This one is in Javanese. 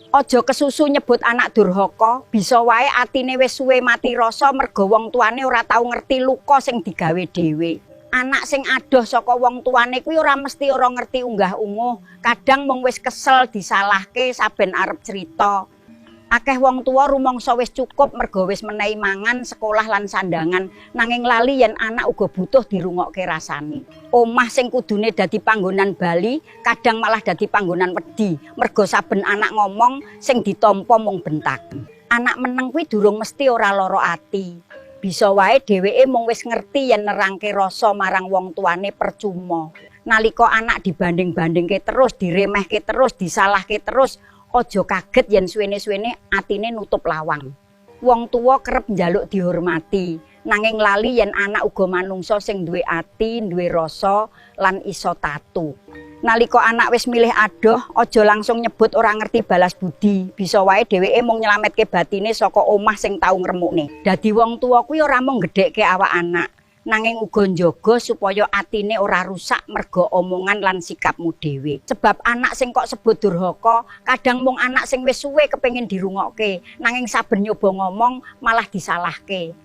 Aja kesusu nyebut anak durhaka, bisa wae atine wis suwe mati rasa merga wong tuane ora tau ngerti luka sing digawe dhewe. Anak sing adoh saka wong tuane kuwi ora mesti ora ngerti unggah-ungguh, kadang mung wis kesel disalahke saben arep cerita. Akeh wong tuwa rumangsa wis cukup merga wis menehi mangan, sekolah lan sandangan, nanging lali yen anak uga butuh dirungokke rasane. Omah sing kudune dadi panggonan bali, kadang malah dadi panggonan wedi, merga saben anak ngomong sing ditampa mung bentak. Anak meneng kuwi durung mesti ora lara ati. Bisa wae dheweke mung wis ngerti yen nerangke rasa marang wong tuane percuma. Nalika anak dibanding-bandingke terus, diremehke terus, disalahke terus, aja kaget yen suwene-suwene atine nutup lawang. Wong tuwa kerep njaluk dihormati, nanging lali yen anak uga manungsa sing duwe ati, duwe rasa lan iso tatu. Nalika anak wis milih adoh, aja langsung nyebut ora ngerti balas budi. Bisa wae dheweke mung nyelametke batine saka omah sing tau ngremukne. Dadi wong tuwa kuwi ora mung gedhekke awak anak, nanging uga njaga supaya atine ora rusak merga omongan lan sikapmu dhewe. Sebab anak sing kok sebut durhaka, kadang mung anak sing wis suwe kepengin dirungokke, nanging saben nyoba ngomong malah disalahke.